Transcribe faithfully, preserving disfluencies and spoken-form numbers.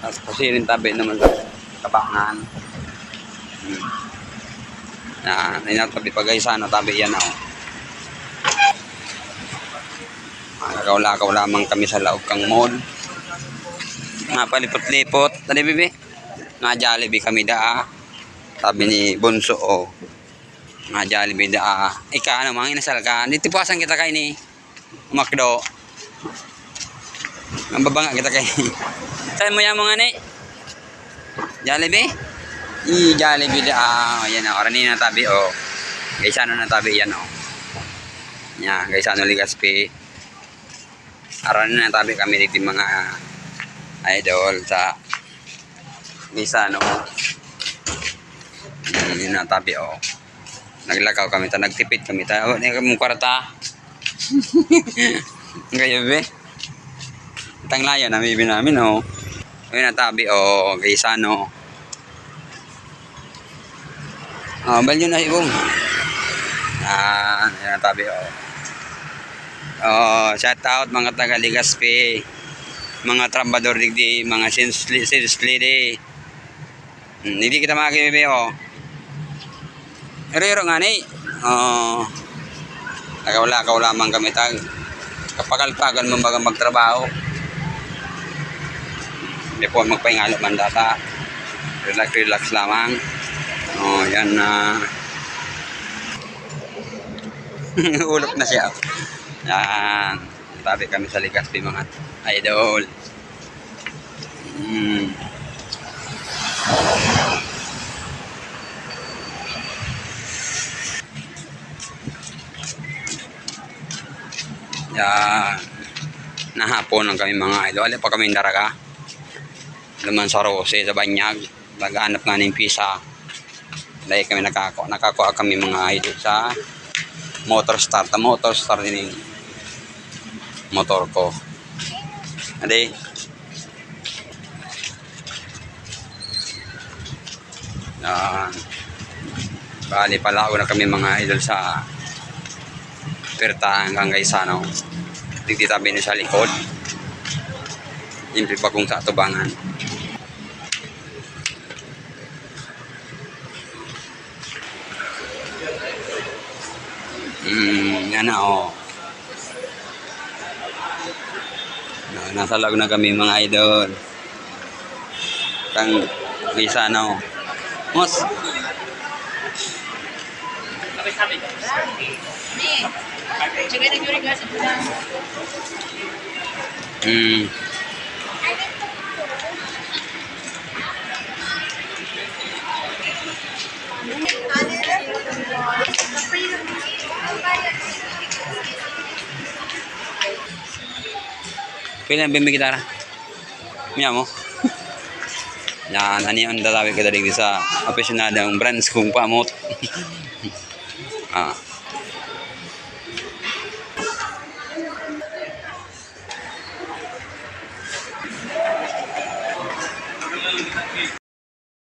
Tapos siring tabi naman sa kabangan. Hmm. Na, na tabi pag-isa na tabi yan, oh. Lakaw-lakaw lamang kami sa laog kang mall. Napalipot-lipot. Dali, bibi. Nga Jollibee kami daa. Sabi ni Bunso, oh. Nga Jollibee daa. Ika, ano, mga inasal ka. Dito po, asan kita kayo ni? Makdo. Ang babanga kita kay. Saan mo yan, mga ni? Jollibee? I Jollibee da. Ah, yan, oh. Arani na tabi, oh. Gaisano na tabi yan, oh. Yan, Gaisano, Legazpi. Arani na tabi kami dito, mga idol, sa Gaisano. Yan, yun na tabi, oh. Naglakaw kami ta, nagtipid kami ta. Wala na kamong kwarta. Ang kayo, be? Tanglayan na, bibi namin, oh. Ayun na tabi, oh, Gaisano. Oh, balyo na, ibong. Ah, yan ang tabi, oh. Oh, shout out, mga taga Legazpi, mga trabador digdi, mga sales, sales lady. Hmm, hindi kita makakibibay, oh. Iro-iro nga ni. Oh. Lakaw-lakaw lamang kami tag kapagal-pagal mo baga magtrabaho. Hindi po magpahingalo man data. Relax, relax lamang. Oh, yan na. Ulok na siya. Yan. Tabi kami sa Legazpi, mga idol. Hmm. Yan. Nahapon lang kami, mga idol. Wala pa kami daraga. Naman sa Rose, sa Banyag. Naghanap nga ng pisa. Dahil kami nakako-, nakakuha kami, mga idol, sa motor start. Ang motor start din yung motor ko. Adi. Yan. Bali, palao na kami, mga idol, sa Pertahan kang Gaisano. Tigtitabi na sa likod. Yung bagong sa atubangan. Mm, yan na, oh. Na, nasa laog na kami, mga idol. Kang Gaisano. Mos. Mm. Pwede na bimigay gitara. Miya mo. Yan, ano yun, tatawid ka daling sa aficionadong brands kung pamot. Ah.